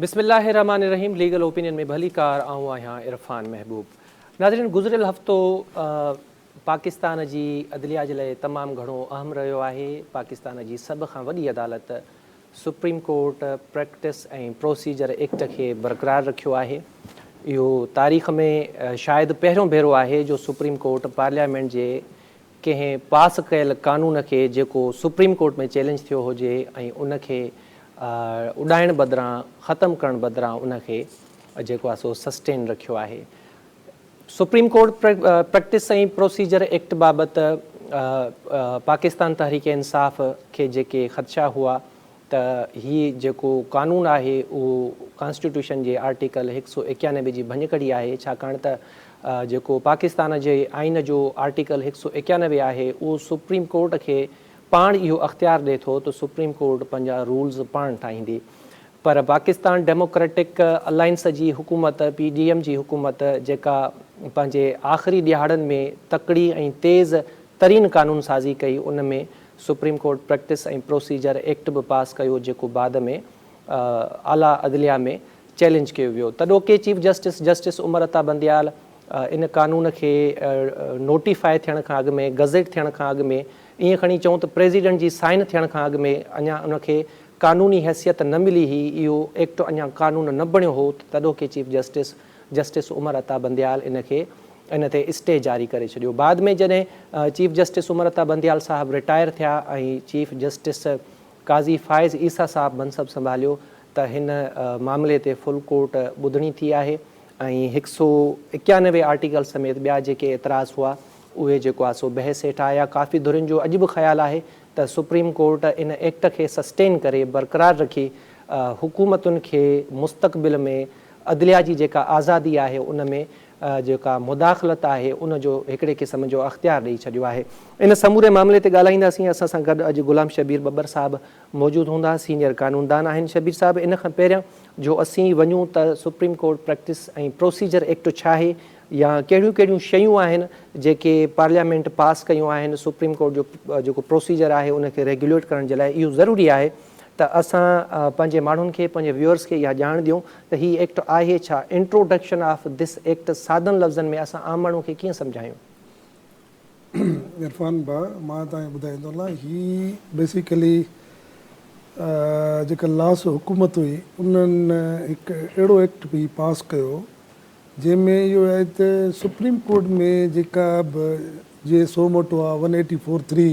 بسم الله الرحمٰن الرحيم ليگل اوپينين ۾ ڀليڪار آئون آهيان عرفان محبوب ناظرين گذريل هفتو پاڪستان جي عدليه جي لاء تمام گهڻو اهم رهيو آهي پاڪستان جي سڀ کان وڏي عدالت supreme court practice ۽ procedure act کي برقرار رکيو آهي اهو تاريخ ۾ شايد پهريون ڀيرو آهي جو سپريم ڪورٽ پارليامينٽ جي ڪنهن پاس ڪيل قانون کي جيڪو سپريم ڪورٽ ۾ چئلينج ٿيو هجي ۽ ان کي اڏائڻ بدران ختم ڪرڻ بدران ان کي جيڪو آهي سو سسٽين رکيو آهي. Supreme court practice ۽ procedure act بابت پاڪستان تحريڪ انصاف کي جيڪي خدشا هئا ته هي جيڪو قانون آهي اهو ڪانسٽيٽيوشن جي آرٽيڪل 191 جي ڀڃڪڙي آهي ڇاڪاڻ ته جيڪو پاڪستان جي آئين جو آرٽيڪل 191 آهي اهو سپريم ڪورٽ کي پاڻ اهو اختيار ڏئي ٿو ته سپريم ڪورٽ پنهنجا رولز پاڻ ٺاهيندي پر پاڪستان ڊيموڪريٽڪ الائنس جي حڪومت پي ڊي ايم جي حڪومت جيڪا پنهنجي آخري ڏهاڙن ۾ تڪڙي ۽ تيز ترين قانون سازي ڪئي ان ۾ supreme court practice ۽ procedure act به پاس ڪيو جيڪو بعد ۾ اعليٰ عدليه ۾ چئلينج ڪيو ويو. تڏوڪي chief justice justice Umar Ata Bandial ان قانون کي نوٽيفائي ٿيڻ کان اڳ ۾ گزيٽ ٿيڻ کان اڳ ۾ ائين کڻي چئون ته پريزيڊنٽ جي سائن ٿيڻ کان اڳ ۾ اڃا ان کي قانوني حيثيت نه ملي هئي اهو ايڪٽ اڃا قانون نه بڻيو هو ته تڏوڪي chief justice justice Umar Ata Bandial ان کي ان تي اسٽي جاري ڪري ڇڏيو. بعد ۾ جڏهن چيف جسٽس عمر عطا بنديال صاحب رٽائر ٿيا ۽ چيف جسٽس قاضي فائز عيسيٰ صاحب منصب سنڀاليو ته هن معاملي تي فل ڪورٽ ٻڌڻي ٿي آهي ۽ هڪ سو 91 آرٽيڪل سميت ٻيا جيڪي اعتراض هئا اهي جيڪو آهي سو بحث هيٺ آيا. ڪافي ڌرين جو اڄ به خيال آهي ته سپريم ڪورٽ ان ايڪٽ کي سسٽين ڪري برقرار رکي حڪومتن کي مستقبل ۾ عدليه جي جيڪا آزادي آهي ان ۾ جيڪا مداخلت آهي ان جو هڪڙي قسم جو اختيار ڏئي ڇڏيو آهي. ان سموري معاملي تي ڳالهائينداسين اسان سان گڏ اڄ غلام شبير ٻٻر صاحب موجود هوندا سينيئر قانوندان آهن شبير صاحب ان کان پهريان جو اسين وڃون ته supreme court practice ۽ procedure act ڇا آهي يا ڪهڙيون ڪهڙيون شيون آهن جيڪي پارليامينٽ پاس ڪيون آهن سپريم ڪورٽ جو جيڪو پروسيجر آهي ان کي ريگيوليٽ ڪرڻ جي لاء اهو ضروري آهي ته اسان پنهنجي ماڻهن کي پنهنجي ويورز کي اها ڄاڻ ڏيون ته هي ايڪٽ آهي ڇا انٽروڊڪشن آف this act سادن لفظن ۾ اسان عام ماڻهو کي ڪيئن سمجهايون. عرفان ڀاء مان توهان کي ٻڌائيندو هلان هي بيسيڪلي جيڪا لاس حڪومت هئي انهن هڪ اهڙو ايڪٽ پئي پاس ڪيو جنهن ۾ اهو آهي ته سپريم ڪورٽ ۾ جيڪا به جي سو موٽو آ one eighty four three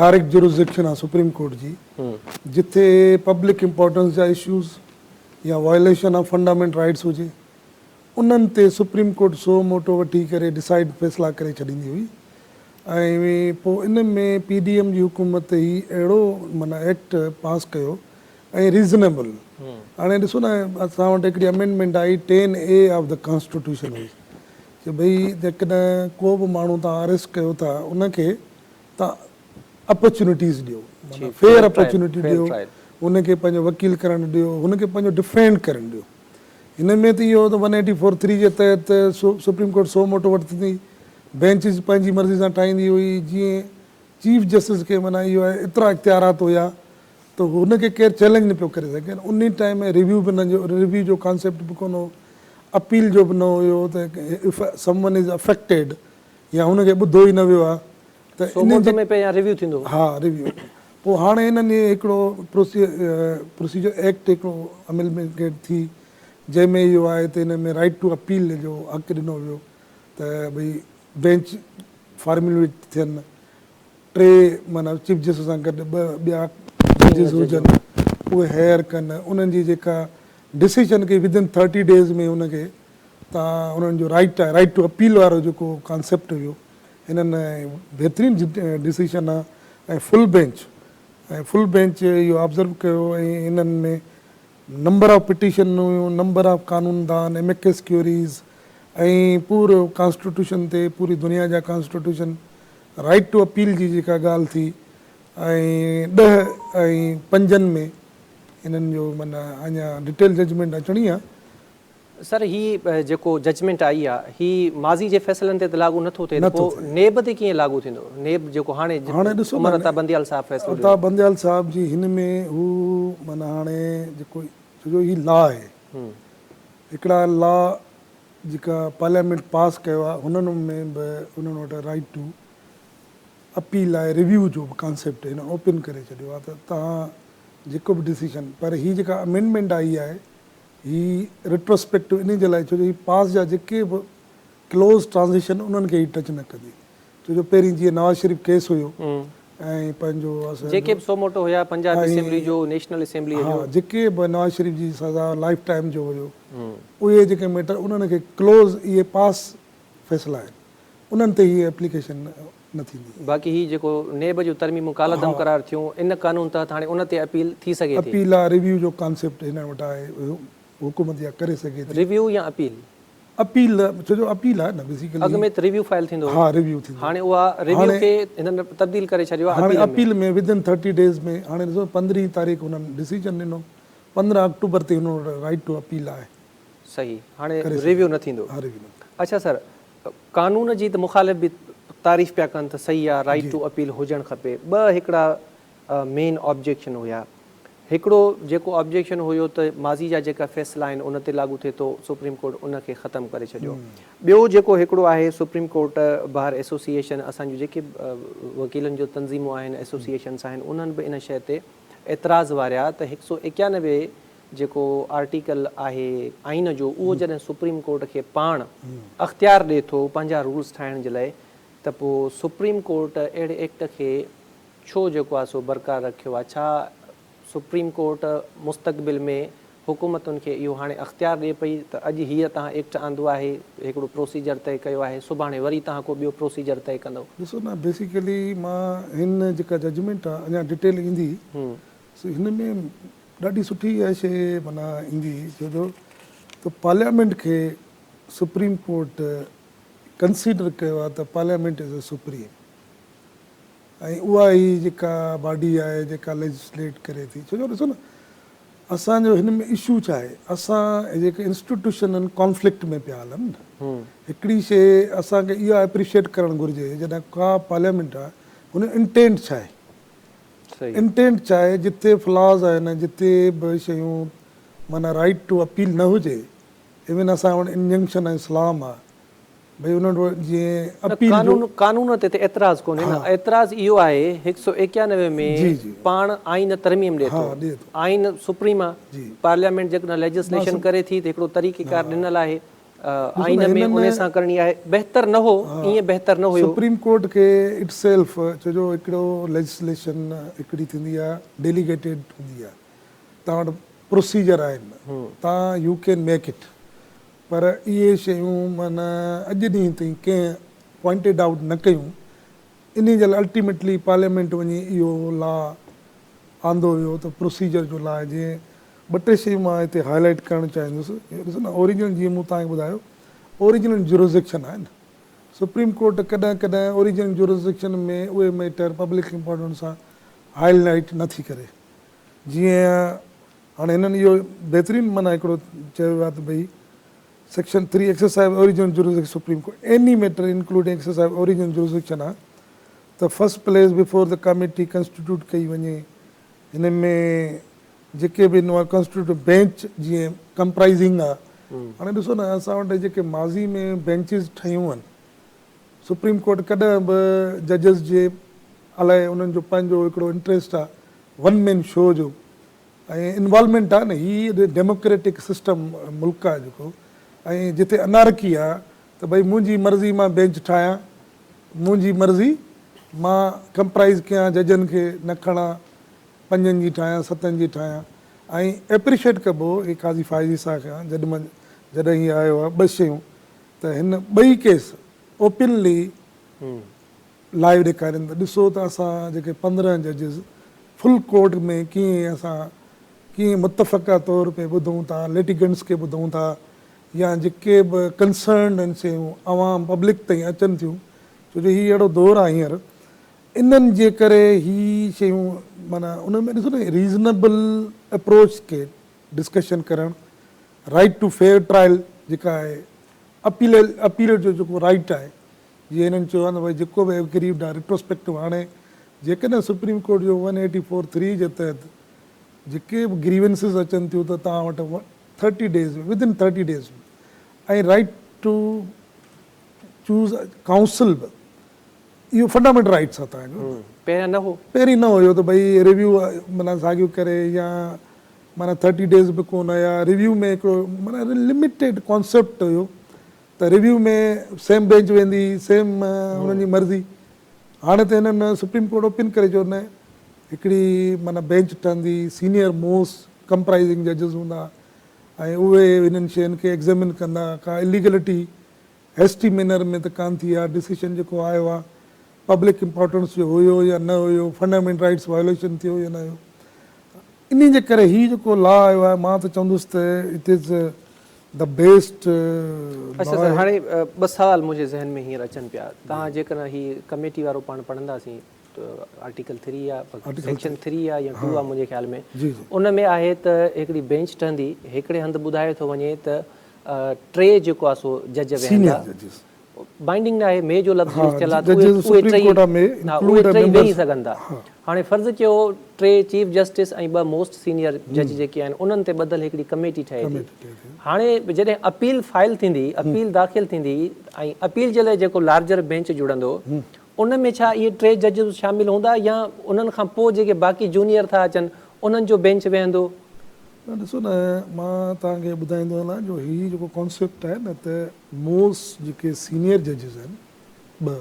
direct jurisdiction آ سپريم ڪورٽ جي جتي پبلڪ امپارٽنس جا اشوز يا وائليشن آف فنڊامينٽ رائٽس هجي انهن تي سپريم ڪورٽ سو موٽو وٺي ڪري ڊسائيڊ فيصلا ڪري ڇڏيندي هئي ۽ پوء ان ۾ پي ڊي ايم جي حڪومت هي اهڙو معنيٰ ايڪٽ پاس ڪيو ۽ ريزنيبل هاڻي ڏسو نه اسان وٽ هڪڙي amendment I ten A of the constitution هئي چي ڀئي جيڪڏهن ڪو به ماڻهو تان اريسٽ ڪيو ٿا ان کي تان اپرچونيٽيز ڏيو معنيٰ فيئر اپرچونيٽي ڏيو ان کي پنهنجو وڪيل ڪرڻ ڏيو هن کي پنهنجو ڊفينڊ ڪرڻ ڏيو هن ۾ ته اهو ته ون ايٽي فور ٿري جي تحت سپريم ڪورٽ سو موٽو وٺندي بينچز پنهنجي مرضي سان ٺاهيندي هئي جيئن چيف جسٽس کي معنيٰ اهو ايترا اختيارات هيا ته هن کي ڪير چئلينج نه پيو ڪري سگهي ۽ انهي ٽائيم ۾ ريويو به نه جو ريويو جو ڪانسيپٽ به ڪونه هو اپيل جو به نه هيو ته if some one is affected يا هن کي ٻڌو ئي نه ويو آهي ته سو انهي جي ۾ پهريان ريويو ٿيندو هو. ها ريويو پوء هاڻي انهن هي هڪڙو پروسيجر ايڪٽ هڪڙو اميلميٽ ٿي جنهن ۾ اهو آهي ته ان ۾ رائيٽ ٽو اپيل جو حق ڏنو ويو ته ڀئي بينچ فارموليٽ ٿين ٽي معنيٰ چيف جسٽس سان گڏ ٻه ٻيا ججز هجن اهي هيئر ڪن انهن جي جيڪا ڊسيشن کي ودن ٿرٽي ڊيز ۾ ان کي تان انهن جو رائيٽ آهي رائيٽ ٽو اپيل وارو جيڪو ڪانسيپٽ هيو هنن بهترين ڊسيشن آهي ۽ فل بينچ ۽ فل بينچ اهو آبزرو ڪيو ۽ انهن ۾ نمبر آف پٽيشن هيون، نمبر آف قانوندان، ايميڪس ڪيوريز ۽ پورو ڪانسٽيٽيوشن تي پوري دنيا جا ڪانسٽيٽيوشن رائيٽ ٽو اپيل جي جيڪا ڳالهه ٿي ۽ ڏهه ۽ پنجن ۾ انهن جو معنيٰ اڃا ڊٽيل ججمينٽ اچڻي آ. سر هي جيڪو ججمينٽ آئي آ هي ماضي جي فيصلن تي ته لاڳو نٿو ٿئي ته پوء نيب تي ڪيئن لاڳو ٿيندو نيب جيڪو هاڻي هاڻي ڏسو عمر عطا بنديال صاحب فيصلو عطا بنديال صاحب جي هن ۾ هو معنيٰ هاڻي جيڪو ڇو جو هي لا آهي. هڪڙا لا جيڪا پارليامينٽ پاس ڪيو آهي هنن ۾ به انهن وٽ رائيٽ ٽو اپيل آهي ريويو جو به ڪانسيپٽ هن اوپن ڪري ڇڏيو آهي ته توهان جيڪو به ڊسيشن پر هي جيڪا امينڊمينٽ آئي آهي هي ريٽروسپيڪٽو انهي جي لاء ڇو جو هي پاس جا جيڪي به ڪلوز ٽرانزيشن انهن کي هي ٽچ نه ڪندي ڇو جو پهرين جيئن نواز شريف ڪيس هيو ۽ پنهنجو اسان جيڪي به سوموٽو هيا پنجاب اسيمبلي جو نيشنل اسيمبلي جو ها جيڪي به نواز شريف جي سزا لائف ٽائيم جو هيو اهي جيڪي ميٽر انهن کي ڪلوز اهي پاس فيصلا آهن انهن تي هي ايپليڪيشن نه ٿيندي. باقي هي جيڪو نيب جون ترميمون ڪالعدم قرار ٿيون ان قانون تحت هاڻي ان تي اپيل ٿي سگهي ٿي. اپيل آ ريويو جو ڪانسيپٽ هنن وٽ آهي حڪومت اها ڪري سگهي ٿي. ريويو يا اپيل؟ اپيل ڇو جو اپيل آهي نه بيسيڪلي. اڳ ۾ ته ريويو فائل ٿيندو هو. ها ريويو ٿيندو هو. هاڻي اها ريويو کي هنن تبديل ڪري ڇڏيو آهي اپيل ۾. هاڻي appeal ۾ within thirty days ۾ هاڻي ڏسو پندرهين تاريخ هنن ڊسيزن ڏنو 15 آڪٽوبر تي هنن وٽ رائيٽ ٽو اپيل آهي. صحيح هاڻي ريويو نه ٿيندو. ها ريويو نه ٿيندو. اڇا سر قانون جي ته مخالف به تعريف پيا ڪن ته صحيح آ رائيٽ ٽو اپيل هجڻ کپي ٻه هڪڙا مين آبجيڪشن هيا هڪڙو جيڪو آبجيڪشن هيو ته ماضي جا جيڪا فيصلا آهن ان تي لاڳو ٿئي ٿو سپريم ڪورٽ ان کي ختم ڪري ڇڏيو ٻيو جيڪو هڪڙو آهي سپريم ڪورٽ بار ايسوسيئيشن اسان جون جيڪي وڪيلن جو تنظيمون آهن ايسوسيئيشنس آهن انهن به ان شيء تي اعتراض واريا ته 191 جيڪو آرٽيڪل آهي آئين جو اهو جڏهن سپريم ڪورٽ کي پاڻ اختيار ڏئي ٿو پنهنجا رولز ٺاهڻ جي لاء ته پوء سپريم ڪورٽ اهڙي ايڪٽ کي ڇو جيڪو آهي سو برقرار رکيو آهي؟ ڇا سپريم ڪورٽ مستقبل ۾ حڪومتن کي اهو هاڻي اختيار ڏئي پئي ته اڄ هيء توهان ايڪٽ آندو آهي، هڪڙو پروسيجر طئي ڪيو آهي، سڀاڻي وري توهان ڪو ٻيو پروسيجر طئي ڪندؤ؟ ڏسو نه بيسيڪلي مان هن جيڪا ججمينٽ آهي اڃا ڊيٽيل ايندي سو هن ۾ ڏاڍي سٺي اها شيء معنيٰ ايندي ڇو جو ته پارليامينٽ کي سپريم ڪورٽ ڪنسيڊر ڪيو آهي ته پارليامينٽ از اي سپريم ۽ اها ئي جيڪا باڊي آهي جيڪا ليجسليٽ ڪري ٿي ڇو جو ڏسو نه اسان جو هن ۾ اشو ڇا آهي اسان جيڪي انسٽيٽيوشن آهن ڪانفلڪٽ ۾ پيا هلن نه هڪڙي شي اسان کي اها اپريشيٽ ڪرڻ گهرجي جڏهن ڪا پارليامينٽ آهي هن جو انٽينٽ ڇا آهي انٽينٽ ڇا آهي جتي فلاز آهن جتي به شيون معنيٰ رائيٽ ٽو اپيل نه هجي ايون اسان وٽ انجنڪشن ۽ اسلام آهي ڀئي انهن وٽ جيئن نه اپيل جو قانون قانون تي ته اعتراض ڪونهي نه اعتراض اهو آهي 191 ۾ جي جي پاڻ آئين ترميم ڏي ها ٿو ڏي ٿو آئين سپريم آ جي پارليامينٽ جيڪڏهن مان ليجسليشن سم ڪري ٿي ته هڪڙو طريقي ها ڪار ڏنل آهي ڏسو آئين نه ۾ هنن انهي سان ڪرڻي آهي بهتر نه هو ها ائين بهتر نه هيو. سپريم ڪورٽ کي it self ڇو جو هڪڙو ليجسليشن هڪڙي ٿيندي آ ڊيليگيٽيڊ هوندي آ توهان وٽ پروسيجر آهن توهان يو ڪين ميڪ it پر اهي شيون معنيٰ اڄ ڏينهن تائين ڪنهن پوائنٽيڊ آئوٽ نه ڪيون، انهي جي لاء الٽيميٽلي پارليامينٽ وڃي اهو لا آندو ويو ته پروسيجر جو لا جيئن ٻه ٽي شيون مان هتي هاء لائيٽ ڪرڻ چاهيندس اهو ڏسو نه اوريجنل جيئن مون توهان کي ٻڌايو اوريجنل جورسڊڪشن آهي نه سپريم ڪورٽ ڪڏهن ڪڏهن اوريجنل جورسڊڪشن ۾ اهي ميٽر پبلڪ امپارٽنس سان هاء لائيٽ نه ٿي ڪري جيئن هاڻي هنن اهو بهترين معنيٰ هڪڙو چيو ويو آهي ته ڀئي section three exercise of original jurisdiction supreme court any matter including exercise of original jurisdiction آهي ته first place before the committee constitute ڪئي وڃي هن ۾ جيڪي به انوالو ڪانسٽيٽيوٽ بينچ جيئن ڪمپرائزنگ آهي هاڻي ڏسو نه اسان وٽ جيڪي ماضي ۾ بينچز ٺهيون آهن سپريم ڪورٽ ڪڏهن به ججز جي الائي انهن جو پنهنجو هڪڙو انٽريسٽ آهي ون مين شو جو ۽ انوالومينٽ آهي نه هي ڊيموڪريٽڪ سسٽم ملڪ آهي جيڪو ۽ جتي انارڪي آهي ته ڀئي منهنجي مرضي مان بينچ ٺاهيان منهنجي مرضي مان ڪمپرائز ڪيان ججن کي نه کڻان پنجن جي ٺاهيان ستن جي ٺاهيان ۽ ايپريشيٽ ڪبو هي قاضي فائزي صاحب کان جڏ من جڏهن هي آيو آهي ٻه شيون ته هن ٻئي ڪيس اوپنلي لائيو ڏيکارين ته ڏسو ته اسان جيڪي 15 ججز فل ڪورٽ ۾ ڪيئن اسان ڪيئن متفقه طور تي ٻڌون ٿا لٽيگنٽس کي ٻڌون ٿا يا جيڪي به ڪنسرنڊ آهن شيون عوام پبلڪ تائين اچن ٿيون ڇو جو هي اهڙو دور آهي هينئر انهن جي ڪري هي شيون معنيٰ ان ۾ ڏسو نه ريزنبل اپروچ کي ڊسڪشن ڪرڻ رائيٽ ٽو فيئر ٽرائل جيڪا آهي اپيل اپيل جو جيڪو رائيٽ آهي جيئن هنن چيو آهي ته ڀائي جيڪو به ايگريوڊ آهي ريٽروسپيڪٽو هاڻي جيڪڏهن سپريم ڪورٽ جو ون ايٽي فور ٿري جي تحت جيڪي به گريونسز اچن ٿيون ته توهان وٽ 30 days ۾ within 30 days ۾ ۽ right to choose council به اهو فنڊامينٽل رائيٽس آهي توهان جو. پهريان نه هو. پهرين نه هيو ته ڀئي ريويو معنيٰ ساڳيو ڪري يا معنيٰ ٿرٽي ڊيز به ڪونه هيا ريويو ۾ هڪڙو معنيٰ لميٽيڊ ڪانسيپٽ هيو ته ريويو ۾ سيم بينچ ويندي سيم انهن جي مرضي هاڻي ته هنن سپريم ڪورٽ اوپن ڪري چيو نه هڪڙي معنيٰ بينچ ٺهندي سينيئر موسٽ ڪمپرائزنگ ججز هوندا ۽ اهي هنن شين کي ايگزيمن ڪندا ڪا اليگلٽي هيسٽي مينر ۾ ته ڪانه ٿي آ ڊسيشن جيڪو آيو آ پبلڪ امپارٽنس جو هيو يا نه هيو فنڊامينٽ رائيٽس وايوليشن ٿيو يا نه هيو انهي جي ڪري هي جيڪو لا آيو آهي مان ته چوندس ته it is the best اڇا سر هاڻي ٻه سوال منهنجي ذهن ۾ هينئر اچن پيا توهان جيڪڏهن هي ڪميٽي وارو پاڻ پڙهنداسين ته آرٽيڪل ٿري آ سيڪشن ٿري آ يا ٽو آ منهنجي خيال ۾ ان ۾ آهي ته هڪڙي بينچ ٺهندي هڪڙي هنڌ ٻڌايو ٿو وڃي ته ٽي جيڪو آ سو جج ويهندا بائنڊنگ ناهي مي جو لفظ يوز ٿيل آ ته اهي ٽئي ها اهي ٽئي ويهي سگهن ٿا هاڻي فرض ڪيو ٽي چيف جسٽس ۽ ٻه موسٽ سينيئر جج جيڪي آهن انهن تي ٻڌل هڪڙي ڪميٽي ٺهي ٿي هاڻي جڏهن اپيل فائل ٿيندي اپيل داخل ٿيندي ۽ اپيل جي لاء جيڪو لارجر بينچ جڙندو ان ۾ ڇا اهي ٽي ججز شامل هوندا يا انهن کان پوء جيڪي باقي جونيئر ٿا اچن انهن جو بينچ ويهندو؟ نه ڏسو نه مان توهان کي ٻڌائيندو هلان جو هي جيڪو ڪانسيپٽ آهي نه ته موسٽ جيڪي سينيئر ججز آهن ٻه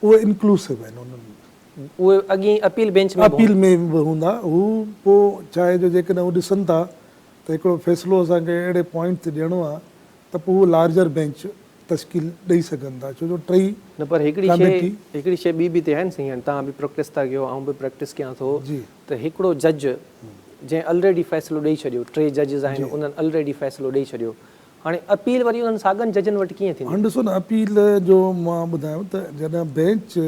اهي انڪلوسو آهن انهن ۾. اهي اڳئين اپيل بينچ ۾ به اپيل ۾ به هوندا هو پوء ڇا آهي جو جيڪڏهن هو ڏسن ٿا ته هڪڙو فيصلو اسان کي اهڙي پوائنٽ تي ڏيڻو آهي ته پوء هو لارجر بينچ تشڪيل ڏئي سگهن ٿا ڇو جو ٽئي نه پر هڪڙي شيء هڪڙي شيء ٻي به ته آهي نه سائين هاڻي توهان به پريڪٽس ٿا ڪيو آئون به پريڪٽس ڪيان ٿو ته هڪڙو جج جنهن الريڊي فيصلو ڏئي ڇڏيو ٽي ججز آهن انهن الريڊي فيصلو ڏئي ڇڏيو هاڻي اپيل وري انهن ساڳن ججن وٽ ڪيئن ٿيندي؟ هاڻي ڏسو نه اپيل جو مان ٻڌايو ته جڏهن بينچ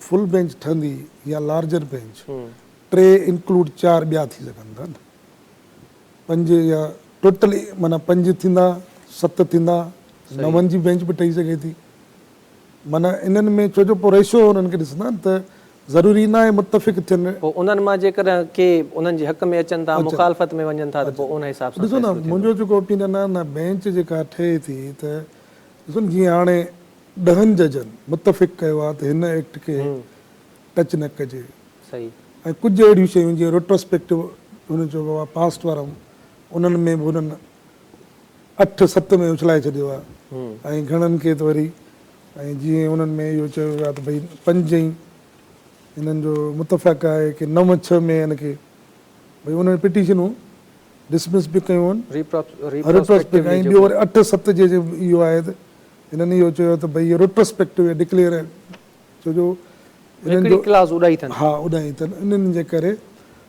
فل بينچ ٺهندي يا لارجر بينچ ٽي انڪلوڊ چار ٻيا ٿي سگهن ٿا نه پنج يا ٽوٽل معنيٰ پنج ٿيندا ست ٿيندا نون جي بينچ به ٺهي سگهي ٿي معنيٰ انهن ۾ ڇو جو پوء ريشو انهن کي ڏسندا آهن ته ضروري نه آهي متفق ٿين. پوء انهن مان جيڪڏهن ڪي انهن جي حق ۾ اچن ٿا مخالفت ۾ وڃن ٿا ته پوء ان حساب سان ڏسو نه فيصلو ٿيندو. منهنجو جيڪو اوپينين آهي نه بينچ جيڪا ٺهي ٿي ته ڏسو نه جيئن هاڻي ڏهن ججن متفق ڪيو آهي ته هن ايڪٽ کي ٽچ نه ڪجي صحيح. ۽ ڪجهه اهڙيون شيون جيئن ريٽروسپيڪٽو هن چيو آهي پاسٽ وارا انهن ۾ به هنن اٺ ست ۾ اڇلائي ڇڏيو آهي ۽ گهڻن کي ته وري ۽ جيئن انهن ۾ اهو چيو ويو آهي ته ڀئي پنج ئي انهن جو متفق آهي ڪي نو ڇهه ۾ ان کي ڀئي انهن پٽيشنون ڊسمس به ڪيون آهن ريٽروسپيڪٽو ۽ ٻيو وري اٺ ست جي اهو آهي ته هنن اهو چيو ته ڀئي اهو ريٽروسپيڪٽو ڊڪليئر ڇو جو انهن جو ڪلاس اڏائي اٿن. ها اڏائي اٿن انهن جي ڪري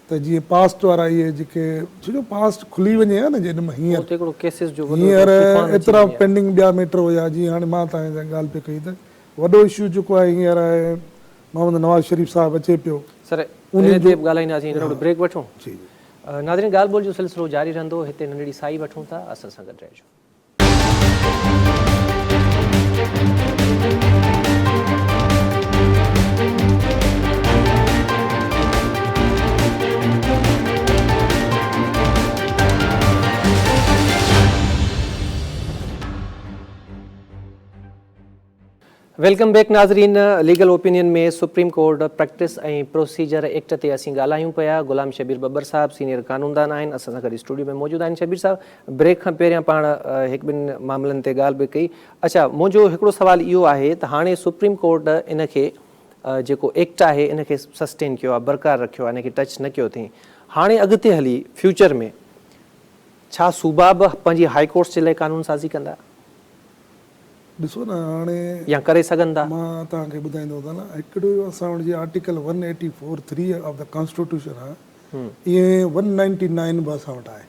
ته جيئن پاسٽ وارا اهي جيڪي ڇو جو پاسٽ کلي وڃي ها نه جيڏي مهل هينئر اتي هڪڙو ڪيسز جو وڏو هينئر طوفان اچي ايترا وڃي ها. پينڊنگ ٻيا ميٽر هيا جيئن هاڻي مان توهان سان ڳالهه پئي ڪئي ته وڏو اشو جيڪو آهي هينئر آهي محمد نواز شريف صاحب اچي پيو سر انهي تي به ڳالهائينداسين هينئر هڪڙو بريڪ وٺون. جي جي. ناظرين ڳالهه ٻولهه جو سلسلو جاري رهندو هتي ننڍڙي سائي وٺون ٿا اسان سان گڏ رهجو. Welcome back ناظرين legal opinion ۾ supreme court practice ۽ procedure act تي اسين ڳالهايون پيا غلام شبير ٻٻر صاحب سينيئر قانوندان آهن اسان سان گڏ اسٽوڊيو ۾ موجود آهن شبير صاحب بريڪ کان پهريان پاڻ هڪ ٻن معاملن تي ڳالهه به ڪئي اڇا منهنجو هڪڙو سوال اهو آهي ته هاڻي سپريم ڪورٽ ان کي جيڪو ايڪٽ آهي ان کي سسٽين ڪيو آهي برقرار رکيو آهي ان کي ٽچ نه ڪيو اٿئي هاڻي اڳتي هلي فيوچر ۾ ڇا صوبا به پنهنجي هائي ڪورٽس جي لاء قانون سازي ڪندا؟ ڏسو نه هاڻي يا ڪري سگهن ٿا. مان توهان کي ٻڌائيندو ته هلان هڪڙو اسان وٽ جيئن article one eighty four three of the constitution آهي ائين ون نائنٽي نائن به اسان وٽ آهي.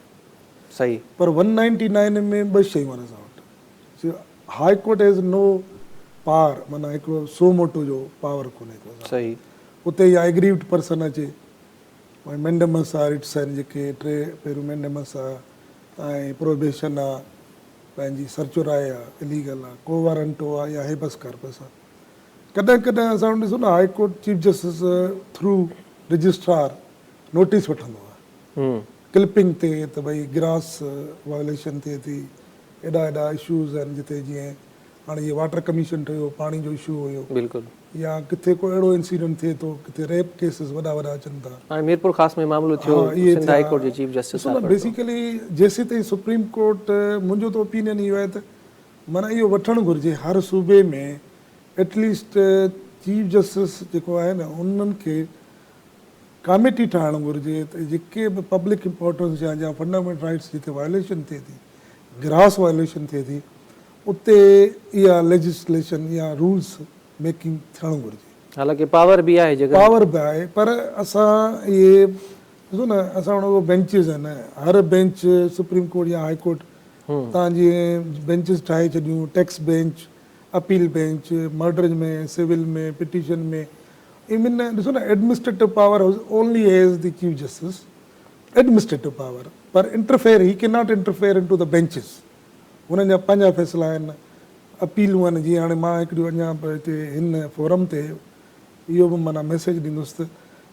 صحيح. پر ون نائنٽي نائن ۾ ٻه شيون آهن اسان وٽ high court has no power معنيٰ هڪڙو سو موٽو جو پاور ڪونهي ڪو اسان وٽ. صحيح. اتي يا ايگريوڊ پرسن اچي ۽ مينڊمس آ رٽس آهن جيڪي ٽي پهريون مينڊمس آ ۽ پروهبيشن آ پنهنجي سر چورائي آ، اليگل آ، ڪو وارنٽو آ يا هيبس ڪارپس آ. ڪڏهن ڪڏهن اسان وٽ ڏسو نه high court chief justice through registrar notice وٺندو آ. ڪلپنگ تي ته ڀئي گراس وايوليشن ٿئي ٿي، ايڏا ايڏا اشوز آهن جتي جيئن هاڻي هي واٽر ڪميشن ٺهيو پاڻي جو اشو هيو بلڪل يا ڪٿي ڪو اهڙو انسيڊنٽ ٿئي ٿو ڪٿي ريپ ڪيسز وڏا وڏا اچن ٿا. هاڻي ميرپور خاص ۾ معاملو ٿيو سنڌ هائي ڪورٽ جي چيف جسٽس صاحب ڏسو نه بيسيڪلي جيسيتائين سپريم ڪورٽ منهنجو ته اوپينين اهو آهي ته معنيٰ اهو وٺڻ گهرجي هر صوبي ۾ ايٽليسٽ چيف جسٽس جيڪو آهي نه انهن کي ڪاميٽي ٺاهڻ گهرجي ته جيڪي به پبلڪ امپارٽنس جا يا فنڊامينٽل رائٽس جتي وايوليشن ٿئي ٿي گراس وايوليشن ٿئي ٿي اتي اها ليجسليشن يا رولس ميڪنگ ٿيڻ گهرجي. حالانڪه پاور به آهي جيڪڏهن. پاور به آهي پر اسان اهي ڏسو نه اسان وٽ اهي بينچز آهن هر بينچ سپريم ڪورٽ يا هائي ڪورٽ تان جيئن بينچز ٺاهي ڇڏيون tax bench appeal bench murder ۾ civil ۾ petition ۾ even ڏسو نه administrative power only has the chief justice administrative power per interfere he can not interfere into the benches انهن جا پنهنجا فيصلا آهن اپيلون آهن جيئن هاڻي مان هڪڙيون اڃا به هتي هن فورم تي اهو به معنيٰ ميسيج ڏيندس ته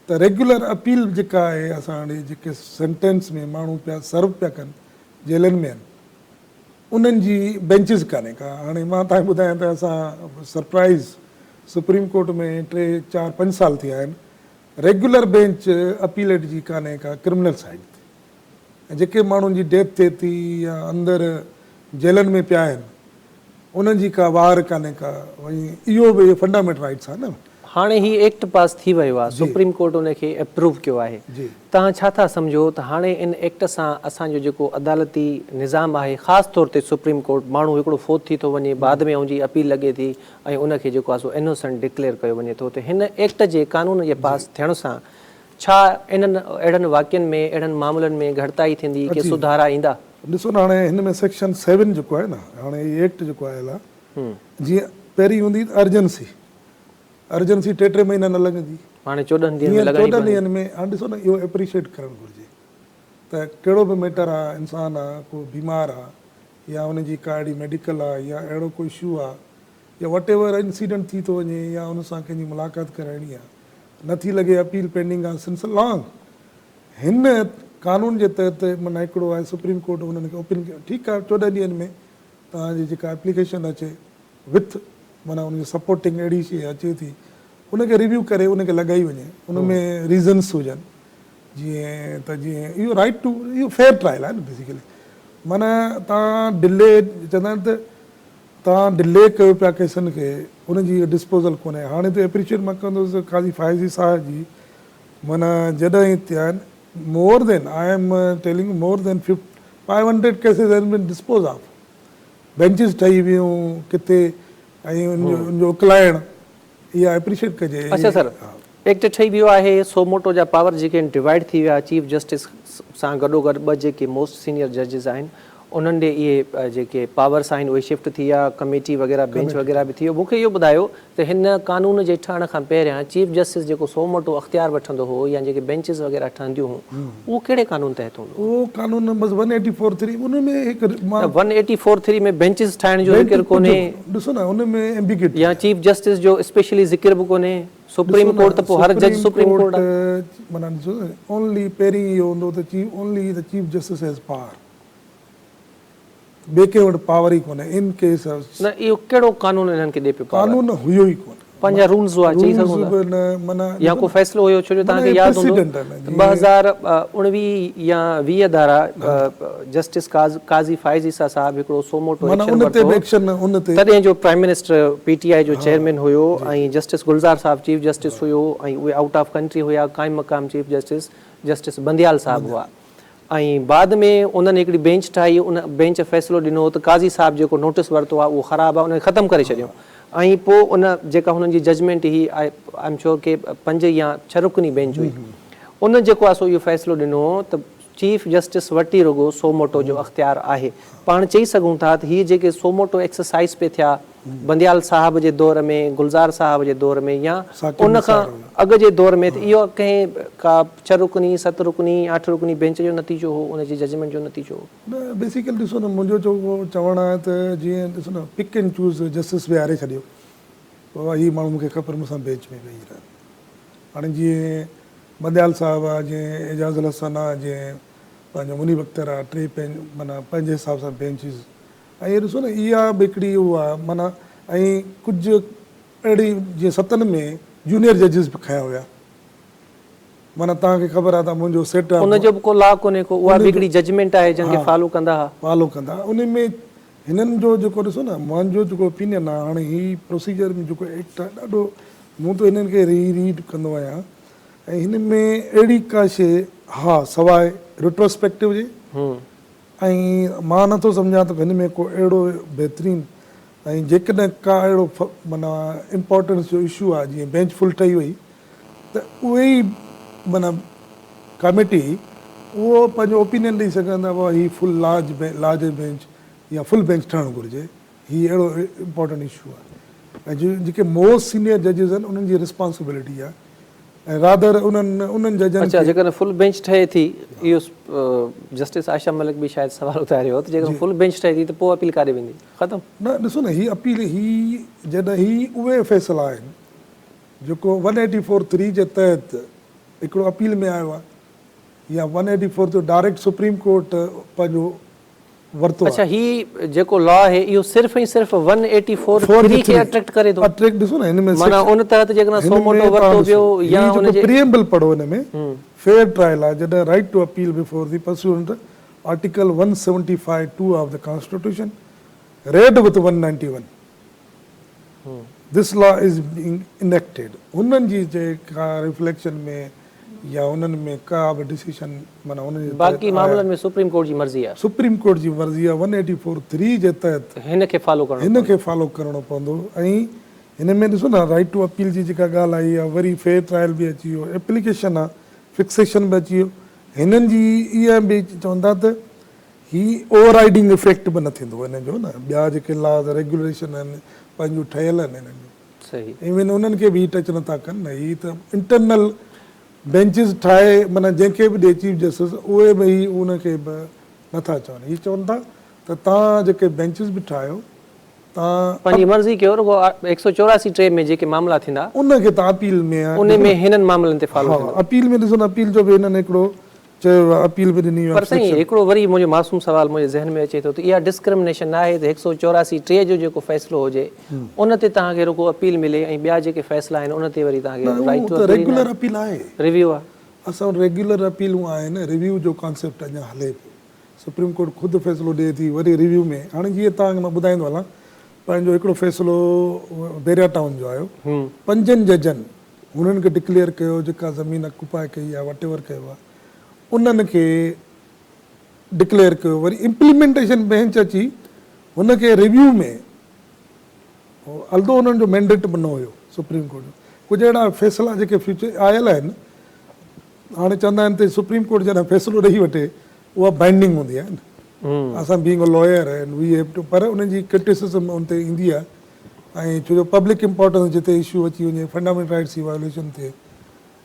ته ريگيولر اپيل جيڪا آهي اسان ڏي جيڪي سينٽينس ۾ ماڻهو پيا سرو پيا ڪن جيلن ۾ آهن انهن جي بينچز ڪانهي ڪا هاڻي مان توهان کي ٻڌايان ته اسان سرپرائز سپريم ڪورٽ ۾ ٽي چار پنج سال ٿيا آهن ريگيولر بينچ اپيليٽ جي ڪانهي ڪا ڪرمنل سائيڊ تي ۽ جيڪي ماڻهن جي ڊيٿ ٿئي ٿي يا اندر جيلن ۾ پيا آهن انهن جي ڪا واهر ڪانهي ڪا ۽ اهو به فنڊامينٽل رائٽس آهي نه. هاڻي هي ايڪٽ پاس ٿي ويو آهي سپريم ڪورٽ ان کي اپروو ڪيو آهي توهان ڇا ٿا سمجهو ته هاڻي ان ايڪٽ سان اسان جو جيڪو عدالتي نظام آهي خاص طور تي سپريم ڪورٽ ماڻهو هڪڙو فوت ٿي ٿو وڃي بعد ۾ ان جي اپيل لڳي ٿي ۽ ان کي جيڪو آهي سو انوسنٽ ڊڪليئر ڪيو وڃي ٿو ته هن ايڪٽ جي قانون جي پاس ٿيڻ سان ڇا انهن اهڙن واقعن ۾ اهڙن معاملن ۾ گهٽتائي ٿيندي، ڪي سڌارا ايندا؟ ڏسو نه هاڻي هن ۾ سيڪشن سيون جيڪو آهي نه هاڻي هي ايڪٽ جيڪو آيل آهي جيئن پهرين هوندي ته ارجنسي ارجنسي ٽي ٽي مهينا نه لڳندي هاڻي 14 ڏينهن ۾ لڳائڻي 14 ڏينهن ۾ هاڻي ڏسو نه اهو اپريشيٽ ڪرڻ گهرجي ته ڪهڙو به ميٽر آهي انسان آهي ڪو بيمار آهي يا ان جي ڪا اهڙي ميڊيڪل آهي يا اهڙو ڪو اشو آهي يا وٽ ايور انسيڊنٽ ٿي ٿو وڃي يا ان سان ڪنهن جي ملاقات ڪرائڻي آهي نه ٿي لڳي اپيل پينڊنگ آ سنس لانگ هن قانون جي تحت معنيٰ هڪڙو آهي سپريم ڪورٽ انهن کي اوپن ٺيڪ آ 14 ڏينهن ۾ توهان جي جيڪا اپليڪيشن اچي وٿ معنيٰ ان جي سپورٽنگ اهڙي شي اچي ٿي ان کي ريويو ڪري ان کي لڳائي وڃي ان ۾ ريزنس هجن جيئن ته جيئن اهو رائٽ ٽو اهو فيئر ٽرائل آهي نه بيسيڪلي معنيٰ توهان ڊلي چوندا آهن ته توهان ڊلي ڪيو پيا ڪيسن کي ان جي ڊسپوزل ڪونهي هاڻي ته اپريشيٽ مان ڪندس قاضي فائزي صاحب جي معنيٰ جڏهن هي ٿيا آهن more than I am telling more than 500 cases has been dispose of benches ٺهي ويون ڪٿي ۽ ان جو اڪلائڻ اها اپريشيٽ ڪجي. اڇا سر ايڪٽ ٺهي ويو آهي سو موٽو جا پاور جيڪي آهن ڊوائيڊ ٿي ويا چيف جسٽس سان گڏو گڏ ٻه جيڪي موسٽ سينيئر ججز آهن انهن ڏي اهي جيڪي پاورس آهن اهي شفٽ ٿي ويا ڪميٽي وغيره بينچ وغيره به ٿي ويو مون کي اهو ٻڌايو ته هن قانون جي ٺهڻ کان پهريان چيف جسٽس جيڪو سو موٽو اختيار وٺندو هو يا جيڪي بينچز وغيره ٺهنديون هون اهو ڪهڙي قانون تحت هوندو هو؟ اهو قانون بس ون ايٽي فور ٿري ان ۾ هڪ مان نه one eighty four three ۾ benches ٺاهڻ جو ذڪر ڪونهي. ڏسو نه ان ۾ ايمبيگيوٽي يا چيف جسٽس جو اسپيشلي ذڪر به ڪونهي. سپريم ڪورٽ ته پوء هر جج سپريم ڪورٽ آ. معنيٰ ڏسو نه اونلي پهرين اهو هوندو ته chief only the chief justice has power ٻئي ڪنهن وٽ پاور ئي ڪونهي ان ڪيس. نه اهو ڪهڙو قانون انهن کي ڏي پيو پاور. قانون هيو ئي ڪونه. پنهنجا رولز هئا چئي سگهون ٿا. رولز به نه معنيٰ يا ڪو فيصلو هيو ڇو جو توهان کي ياد هوندو ته 2019 يا 20 ڌارا جسٽس قاضي فائز عيسيٰ صاحب هڪڙو سوموٽو ايڪشن ورتو هو تڏهن جو prime minister P T I جو چيئرمين هيو ۽ جسٽس گلزار صاحب چيف جسٽس هيو ۽ اهي آئوٽ آف ڪنٽري هيا قائم مقام چيف جسٽس جسٽس بنديال صاحب هئا ۽ بعد ۾ انهن هڪڙي بينچ ٺاهي ان بينچ فيصلو ڏنو ته قاضي صاحب جيڪو نوٽس ورتو آهي اهو خراب آهي ان کي ختم ڪري ڇڏيو ۽ پوء ان جيڪا هنن جي ججمينٽ هئي I am sure ڪي پنج يا ڇهه رڪني بينچ هئي ان جيڪو آهي سو اهو فيصلو ڏنو ته چيف جسٽس وٽ ئي رڳو سوموٽو جو اختيار آهي. پاڻ چئي سگهون ٿا ته هي جيڪي سوموٽو ايڪسرسائيز پئي ٿيا بنديال صاحب جي دور ۾ گلزار صاحب جي دور ۾ يا ان کان اڳ جي دور ۾ ته اهو ڪنهن ڪا ڇهه رڪني، ست رڪني، اٺ رڪني بينچ جو نتيجو هو، ان جي ججمينٽ جو نتيجو هو. نه بيسيڪلي ڏسو نه منهنجو چوڻ آهي ته جيئن ڏسو نه پڪ اينڊ چوز جسٽس ويهاري ڇڏيو بابا هي ماڻهو مون کي کپن مون سان بينچ ۾ ويهي رهن هاڻي جيئن. بنديال صاحب آ جيئن اعجاز الحسن آ جيئن پنهنجو منيب اختر آ ٽي معنيٰ پنهنجي حساب سان بينچز ۽ اهو ڏسو نه اها به هڪڙي اهو آ معنيٰ ۽ ڪجهه اهڙي جيئن ستن ۾ جونيئر ججز به کنيا ويا معنيٰ توهان کي خبر آ ته منهنجو سيٽ ان جو به ڪو لا ڪونهي ڪو اها به هڪڙي ججمينٽ آهي جنهن کي فالو ڪندا ها. فالو ڪندا ان ۾ هنن جو جيڪو ڏسو نه منهنجو جيڪو اوپينين آ هاڻي هي پروسيجر ۾ جيڪو ايڪٽ آ ڏاڍو مون ته هنن کي ري ريڊ ڪندو آهيان ۽ هن ۾ اهڙي ڪا شي ها سواء ريٽروسپيڪٽو جي ۽ مان نه ٿو سمجهان ته هن ۾ ڪو اهڙو بهترين ۽ جيڪڏهن ڪا اهڙو معنيٰ امپارٽنس جو اشو آهي جيئن بينچ فل ٺهي وئي ته اهي ئي معنيٰ ڪاميٽي اهو پنهنجو اوپينين ڏئي سگهن ته بابا هي فل لارج لارجر بينچ يا فل بينچ ٺهڻ گهرجي هي اهڙو امپارٽنٽ اشو آهي ۽ جيڪي موسٽ سينيئر ججز آهن انهن جي رسپانسبلٽي آهي ۽ رادر انهن انهن ججن اڇا جيڪڏهن فل بينچ ٺهي ٿي اهو جسٽس عائشه ملڪ به شايد سوال اٿاريو هو ته جيڪڏهن فل بينچ ٺهي ٿي ته پوء اپيل ڪاڏي ويندي ختم. نه ڏسو نه هي اپيل هي جڏهن هي اهي فيصلا آهن جيڪو ون ايٽي فور ٿري جي تحت هڪڙو اپيل ۾ آيو آهي يا ون ايٽي فور جو ڊائريڪٽ سپريم ڪورٽ پنهنجو ورتو اڇا آهي. هي جيڪو لا آهي اهو صرف ۽ صرف ون ايٽي فور ٿري کي اٽريڪٽ ڪري ٿو. اٽريڪٽ ڏسو نه هن ۾ معنيٰ ان تحت جيڪڏهن سو موٽو ورتو ويو يا ان جي. پريئمبل پڙهو هن ۾ فيئر ٽرائل آهي جڏهن right to appeal before the pursuant article one seventy five two of the constitution read with one ninety one this law is being enacted انهن جي جيڪا ريفليڪشن ۾ يا انهن ۾ ڪا به ڊسيشن معنيٰ انهن جي تحت باقي معاملن ۾ سپريم ڪورٽ جي مرضي آهي. سپريم ڪورٽ جي مرضي آهي ون ايٽي فور ٿري جي تحت هن کي فالو ڪرڻو هن کي فالو ڪرڻو پوندو ۽ هن ۾ ڏسو نه رائيٽ ٽو اپيل جي جيڪا ڳالهه آئي آهي وري فيئر ٽرائل به اچي ويو ايپليڪيشن آهي فڪسيشن به اچي ويو هنن جي اها به چون ٿا ته هي اوور رائيڊنگ افيڪٽ به نه ٿيندو انهن جو نه ٻيا جيڪي لاز ريگيوليشن آهن پنهنجون ٺهيل آهن انهن جون صحيح. ايون انهن کي به هي ٽچ نٿا ڪن نه هي ته انٽرنل بينچز ٺاهي معنيٰ جنهن کي به ڏي چيف جسٽس اهي به هي ان کي به نٿا چون هي چون ٿا ته توهان جيڪي بينچز به ٺاهيو توهان پنهنجي مرضي ڪيو رڳو 184 ٽي ۾ جيڪي معاملا ٿيندا ان کي توهان اپيل ۾ ان ۾ هنن معاملن تي فالو ها ٿيندو. اپيل ۾ ڏسو نه اپيل جو به هنن هڪڙو چيو ويو آهي اپيل به ڏني وئي پر سائين هڪڙو وري منهنجو معصوم سوال منهنجي ذهن ۾ اچي ٿو ته اها ڊسڪرمنيشن نه آهي ته 184 ٽي جو جيڪو فيصلو هجي ان تي توهان کي رڳو اپيل ملي ۽ ٻيا جيڪي فيصلا آهن ان تي وري توهان کي right to appeal regular appeal آهي ريويو آهي. اسان وٽ ريگيولر اپيلون آهن ريويو جو ڪانسيپٽ اڃا هلي پيو سپريم ڪورٽ خود فيصلو ڏئي ٿي وري ريويو ۾ هاڻي جيئن توهان کي مان ٻڌائيندو هلان پنهنجو هڪڙو فيصلو بحريا ٽائون جو آيو پنجن ججن هنن کي ڊڪليئر ڪيو جيڪا زمين اڪوپائي ڪئي آهي واٽ ايور ڪيو آهي انهن کي ڊڪليئر ڪيو وري امپليمينٽيشن بينچ اچي هن کي ريويو ۾ الدو انهن جو مينڊيٽ به نه هيو سپريم ڪورٽ جو ڪجهه اهڙا فيصلا جيڪي فيوچر آيل آهن هاڻي چوندا آهن ته سپريم ڪورٽ جڏهن فيصلو ڏئي وٺي اها بائنڊنگ هوندي آهي نه اسان being a lawyer and we have to پر انهن جي ڪرٽيسزم ان تي ايندي آهي ۽ ڇو جو پبلڪ امپارٽنس جتي اشو اچي وڃي فنڊامينٽل رائٽس جي وائوليشن ٿئي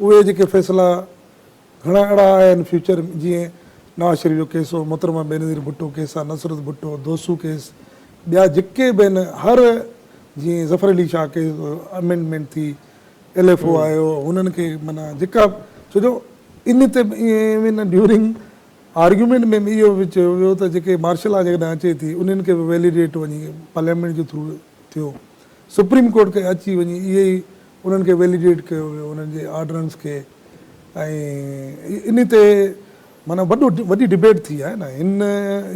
اهي جيڪي فيصلا گهڻا اهڙا آيا آهن فيوچر ۾ جيئن نواز شريف جو ڪيس هو محترمه بينظير ڀٽو ڪيس آهي نصرت ڀٽو دوسو ڪيس ٻيا جيڪي به آهن هر جيئن ظفر علي شاهه ڪيس امينڊمينٽ ٿي ايل ايف او آيو هنن کي معنيٰ جيڪا ڇو جو ان تي ايون ڊيورنگ آرگيومينٽ ۾ به اهو به چيو ويو ته جيڪي مارشل لا جيڪڏهن اچي ٿي انهن کي به ويليڊيٽ وڃي پارليامينٽ جي ٿرو ٿيو سپريم ڪورٽ کي اچي وڃي اهي ئي انهن کي ويليڊيٽ ڪيو ويو انهن جي آرڊرنس کي ۽ ان تي معنيٰ وڏو وڏي ڊبيٽ ٿي آهي نه هن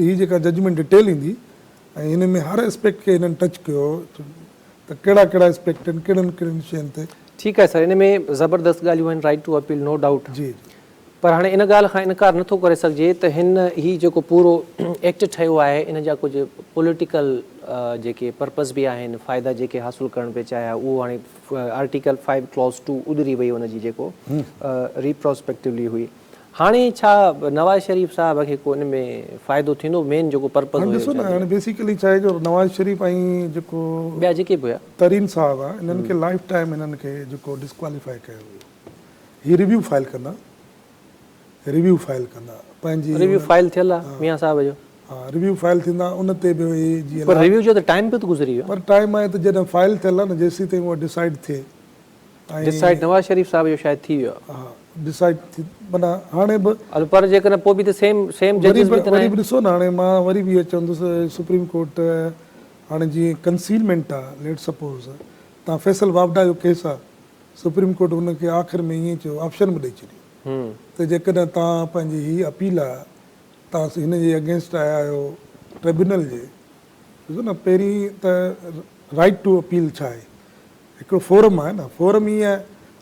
هي جيڪا ججمينٽ ڊيٽيل ايندي ۽ هن ۾ هر اسپيڪٽ کي هنن ٽچ ڪيو ته ڪهڙا ڪهڙا اسپيڪٽ آهن ڪهڙن ڪهڙن شين تي. ٺيڪ آهي سر ان ۾ زبردست ڳالهيون آهن right to appeal no doubt جي جي. پر هاڻي ان ڳالهه کان انڪار نٿو ڪري سگهجي ته هن هي جيڪو پورو ايڪٽ ٺهيو آهي ان جا ڪجهه پوليٽيڪل جيڪي پرپز به آهن فائدا جيڪي حاصل ڪرڻ پئي چاهيا اهو هاڻي آرٽيڪل فائيو ڪلاز ٽو اڏري وئي ان جي جيڪو ريپروسپيڪٽولي هئي هاڻي ڇا نواز شريف صاحب کي ڪو ان ۾ فائدو ٿيندو مين جيڪو پرپز هاڻي هيو ڏسو نه هاڻي بيسيڪلي ڇا آهي جو نواز شريف ۽ جيڪو ٻيا جيڪي به هيا. ترين صاحب آهي انهن کي لائف ٽائيم انهن کي جيڪو ڊسڪواليفائي ڪيو ويو هي ريويو فائل ڪندا ريويو فائل ڪندا پنهنجي ريويو فائل ٿيل آهي ميان صاحب جو. ها ريويو فائل ٿيندا ان تي به هي جيئن پر ريويو جو ته ٽائيم به ته گذري ويو. پر ٽائيم آهي ته جڏهن فائل ٿيل آهي نه جيسين تائين اها ڊسائيڊ ٿئي ۽. ڊسائيڊ نواز شريف صاحب جو شايد ٿي ويو آهي. ها ڊسائيڊ ٿي معنيٰ هاڻي به. هلو پر جيڪڏهن پوء به ته سيم سيم ججز به ته وري به ڏسو نه هاڻي مان وري به اهو چوندس سپريم ڪورٽ هاڻي جيئن ڪنسيلمينٽ آ ليٽ سپوز تان فيصل واپڊا جو ڪيس آ سپريم ڪورٽ ان کي آخر ۾ ائين چيو آپشن به ڏئي ڇڏيو ته جيڪڏهن تان پنهنجي هي اپيل آ تان هن جي اگينسٽ آيا آهيو ٽربيونل جي ڏسو نه پهرين ته رائيٽ ٽو اپيل ڇا آهي هڪڙو فورم آهي نه فورم ائين آهي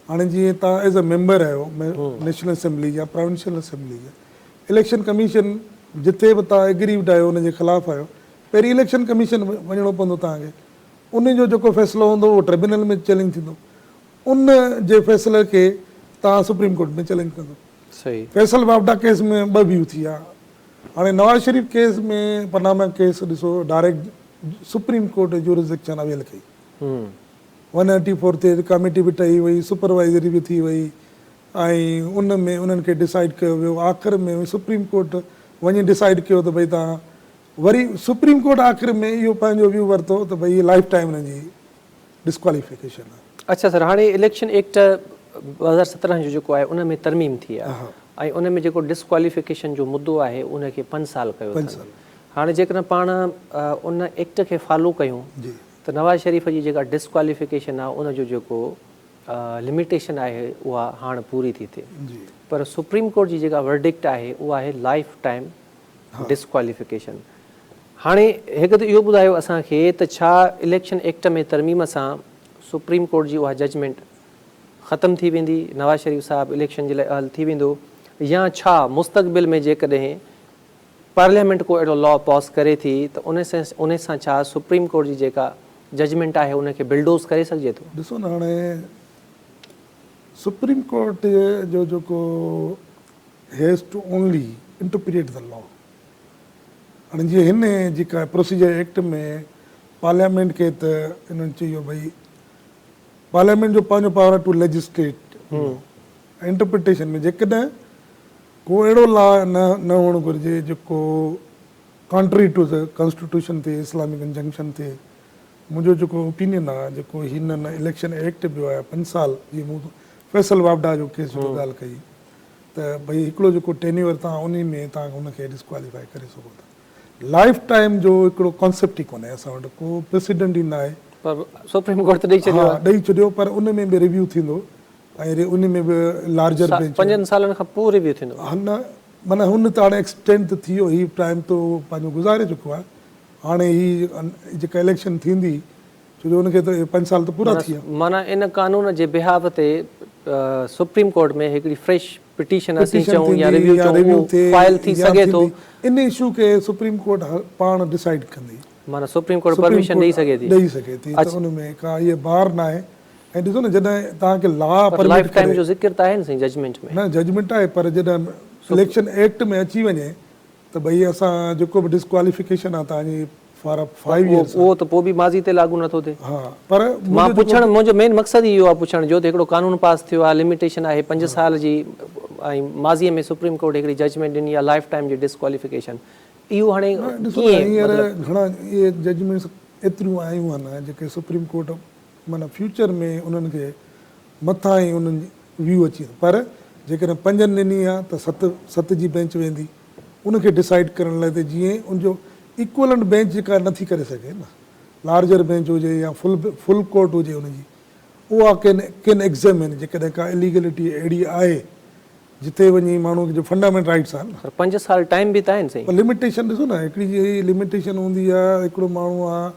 هاڻي جيئن توهان ايز اي ميمبر آهيو نيشنل اسيمبلي يا پراونشل اسيمبلي جا اليڪشن ڪميشن جتي به توهان ايگريوڊ آهيو ان جي خلاف آهيو پهرين اليڪشن ڪميشن وڃڻو پوندو توهان کي ان جو جيڪو فيصلو هوندو اهو ٽربيونل ۾ چئلينج ٿيندو ان جي فيصلي کي توهان سپريم ڪورٽ ۾ چئلينج ڪندو فيصل واپڊا ڪيس ۾ ٻه ويو ٿي ويا هاڻي Nawaz Sharif case ۾ Panama case ڏسو direct supreme court jurisdiction avail ڪئي ون ايٽي فور تي ڪاميٽي به ٺهي وئي، سپروائيزري به ٿي وئي ۽ ان ۾ انهن کي ڊسائيڊ ڪيو ويو. آخر ۾ سپريم ڪورٽ وڃي ڊسائيڊ ڪيو ته ڀئي توهان وري سپريم ڪورٽ آخر ۾ اهو پنهنجو ويو ورتو ته ڀئي هي لائف ٽائيم انهن جي ڊسڪواليفڪيشن آهي. اڇا سر هاڻي اليڪشن ايڪٽ 2017 جو جيڪو آهي ان ۾ ترميم ٿي آهي ۽ ان ۾ جيڪو ڊسڪواليفڪيشن جو مدو آهي ان کي پنج سال ڪيو اٿن. هاڻي جيڪڏهن پاڻ ان ايڪٽ کي فالو ڪيون ته نواز شريف جي جيڪا ڊسڪواليفڪيشن آهي ان جو جيڪو لميٽيشن آهي اها هاڻ پوري ٿي ٿئي پر سپريم ڪورٽ جي جيڪا ورڊڪٽ آهي اها آهي لائف ٽائيم ڊسڪواليفڪيشن. هاڻي هڪ ته اهو ٻڌايو اسان کي ته ڇا اليڪشن ايڪٽ ۾ ترميم سان سپريم ڪورٽ جي اها ججمينٽ ختم ٿي ويندي، نواز شريف صاحب اليڪشن جي لاء اهل ٿي ويندو يا ڇا مستقبل ۾ جيڪڏهن پارليامينٽ ڪو اهڙو لا پاس ڪري ٿي ته ان سان ڇا سپريم ڪورٽ جي جيڪا ججمينٽ آهي ان کي بلڊوز ڪري سگهجي ٿو؟ ڏسو نه هاڻي سپريم ڪورٽ جو جيڪو has to only interpret the law هاڻي جيئن هن جيڪا پروسيجر ايڪٽ ۾ پارليامينٽ کي ته انهن چيو ڀئي پارليامينٽ جو پنهنجو پاور آهي ٽو ليجسٽريٽ انٽرپريٽيشن ۾ جيڪڏهن ڪو اهڙو لا نه نه هئڻ گهرجي جيڪو ڪانٽري ٽو the constitution ٿئي اسلامڪ انجنڪشن ٿئي منهنجو جيڪو اوپينين آ جيڪو هنن اليڪشن ايڪٽ به آيا پنج سال جيئن مون فيصل واپڊا جو ڪيس جيڪو ڳالهه ڪئي ته ڀئي هڪڙو جيڪو ٽينيور تان انهي ۾ تان ان کي ڊسڪواليفائي ڪري سگهو ٿا لائف ٽائيم جو هڪڙو ڪانسيپٽ ئي ڪونهي اسان وٽ ڪو پريسيڊنٽ ئي ناهي. پر سپريم ڪورٽ ته ڏئي ڇڏيو آ. ها ڏئي ڇڏيو پر ان ۾ به ريويو ٿيندو ۽ ان ۾ به لارجر بينچ. پنجن سالن کان پوء ريويو ٿيندو. ها نه معنيٰ هن ته هاڻي ايڪسٽينڊ ته ٿي ويو هي ٽائيم ته هو پنهنجو گذاري چڪو آهي هاڻي هي جيڪا اليڪشن ٿيندي ڇو جو ان کي ته پنج سال ته پورا ٿي ويا. معنيٰ ان قانون جي بيهاف تي سپريم ڪورٽ ۾ هڪڙي فريش پٽيشن اسين چئون يا ريويو چئون اهو فائل ٿي سگهي ٿو. ان اشو کي سپريم ڪورٽ پاڻ ڊسائيڊ ڪندي. معنيٰ سپريم ڪورٽ پرميشن ڏئي سگهي ٿي. ڏئي سگهي ٿي ته ان ۾ ڪا اهي بار ناهي ۽ ڏسو نه جڏهن توهان کي لا پر پرمٽ لائف ٽائيم ڪري جو ذڪر ته آهي نه سائين ججمينٽ ۾. نه ججمينٽ آهي پر جڏهن اليڪشن ايڪٽ ۾ اچي وڃي ته ڀئي اسان جيڪو به ڊسڪواليفڪيشن آهي توهان جي فار فائيو ايئرس اهو ته پوء به ماضي تي لاڳو نٿو ٿئي. ها پر مان پڇڻ منهنجو مين مقصد ئي اهو آهي پڇڻ جو ته هڪڙو قانون پاس ٿيو آهي لميٽيشن آهي پنج سال جي ۽ ماضي ۾ سپريم ڪورٽ هڪڙي ججمينٽ ڏني آهي لائف ٽائيم جي ڊسڪواليفڪيشن اهو هاڻي ڏسو نه هينئر گهڻا اهي ججمينٽس ايتريون آيون آهن جيڪي سپريم ڪورٽ معنيٰ فيوچر ۾ انهن کي مٿان ئي انهن جي ويو اچي ٿو پر جيڪڏهن پنجن ڏني آ ته ست ست جي بينچ ويندي ان کي ڊسائيڊ ڪرڻ لاء ته جيئن ان جو ايڪولنٽ بينچ جيڪا نٿي ڪري سگهي نه لارجر بينچ هجي يا فل فل ڪورٽ هجي ان جي اها ڪين ڪين ايگزيمن جيڪڏهن ڪا اليگلٽي اهڙي آهي جتي وڃي ماڻهو جو فنڊامينٽ رائٽس آهن نه. پر پنج سال ٽائيم به ته آهن سائين. پر لميٽيشن ڏسو نه هڪڙي جي لميٽيشن هوندي آ هڪڙو ماڻهو آ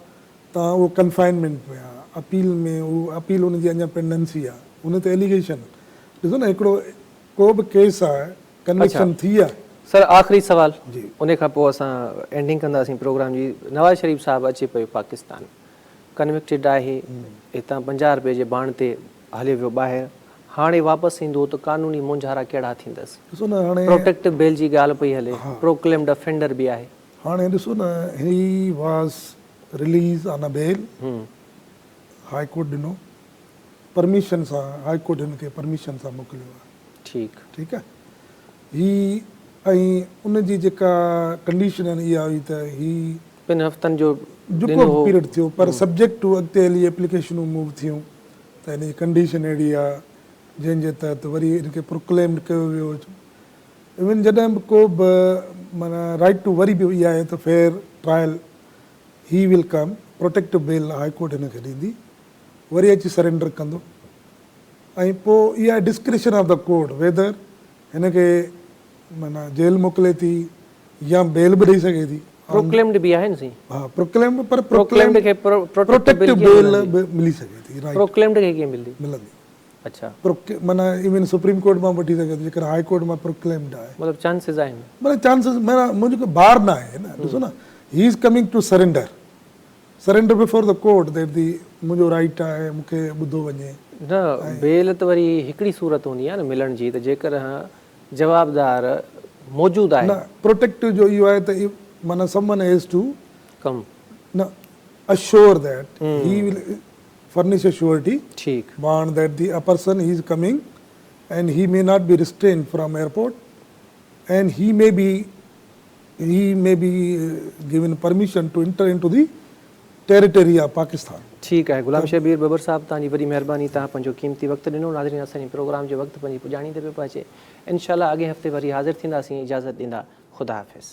تان اهو ڪنفائنمينٽ ۾ آ اپيل ۾ اهو اپيل ان جي اڃا پينڊنسي آ ان تي اليگيشن ڏسو نه هڪڙو ڪو به ڪيس آ ڪنوڪشن ٿي آ. سر آخري سوال ان کان پوء اسان اينڊنگ ڪنداسين پروگرام جي نواز شريف صاحب اچي پيو پاڪستان ڪنوڪٽيڊ آهي هتان 50 رپئي جي بانڊ تي هليو ويو ٻاهر هاڻي واپس ايندو ته قانوني مونجهارا ڪهڙا ٿيندس ڏسو نه هاڻي پروٽيڪٽو بيل جي ڳالهه پئي هلي پروڪليمڊ افينڊر به آهي. هاڻي ڏسو نه he was release on a bail high court ڏنو پرميشن سان هاء ڪورٽ هن کي پرميشن سان موڪليو آهي ٺيڪ ٺيڪ آهي هي ۽ ان جي جيڪا ڪنڊيشن آهن اها هئي ته هي ٻن هفتن جو جيڪو به پيريڊ ٿيو پر سبجيڪٽ ٽو اڳتي هلي ايپليڪيشنون موو ٿيون ته هن جي ڪنڊيشن اهڙي آهي جنهن جي تحت وري ان کي پروڪليمڊ ڪيو ويو. ايون جڏهن به ڪو به معنيٰ رائيٽ ٽو وري به اها آهي ته fair trial he will come protective bail high court هن کي ڏيندي وري اچي سرينڊر ڪندو ۽ پوء اها discretion of the court whether هن کي معنيٰ جيل موڪلي ٿي يا بيل به ڏئي سگهي ٿي. پروڪليمڊ به آهي نه سائين. ها پروڪليمڊ پر پروڪليمڊ کي پروٽيڪٽو بيل به ملي سگهي ٿي رائيٽ. پروڪليمڊ کي ڪيئن ملندي؟ ملندي. اڇا. معنيٰ ايون سپريم ڪورٽ مان وٺي سگهي ٿو جيڪڏهن هاء ڪورٽ مان پروڪليمڊ آهي. مطلب چانسز آهن. معنيٰ چانسز معنيٰ منهنجو ڪو بار نه آهي نه ڏسو نه he is coming to surrender surrender before the court that the منهنجو رائيٽ آهي مون کي ٻڌو وڃي. نه بيل ته وري هڪڙي صورت هوندي آهي نه ملڻ جي ته جيڪڏهن جوابدار موجود آهي. نه پروٽيڪٽو جو اهو آهي ته معنيٰ someone has to come. نه assure that he will furnish a surety ٺيڪ. Bond that the a person he is coming and he may not be restrained from airport and he may be he may be given permission to enter into the territory of Pakistan. ٺيڪ آهي غلام شبير ٻٻر صاحب توهان جي وڏي مهرباني توهان پنهنجو قيمتي وقت ڏنو ناظرين اسان جي پروگرام جو وقت پنهنجي پڄاڻي تي پيو پهچي انشاء الله اڳئين هفتي وري حاضر ٿينداسين اجازت ڏيندا خدا حافظ.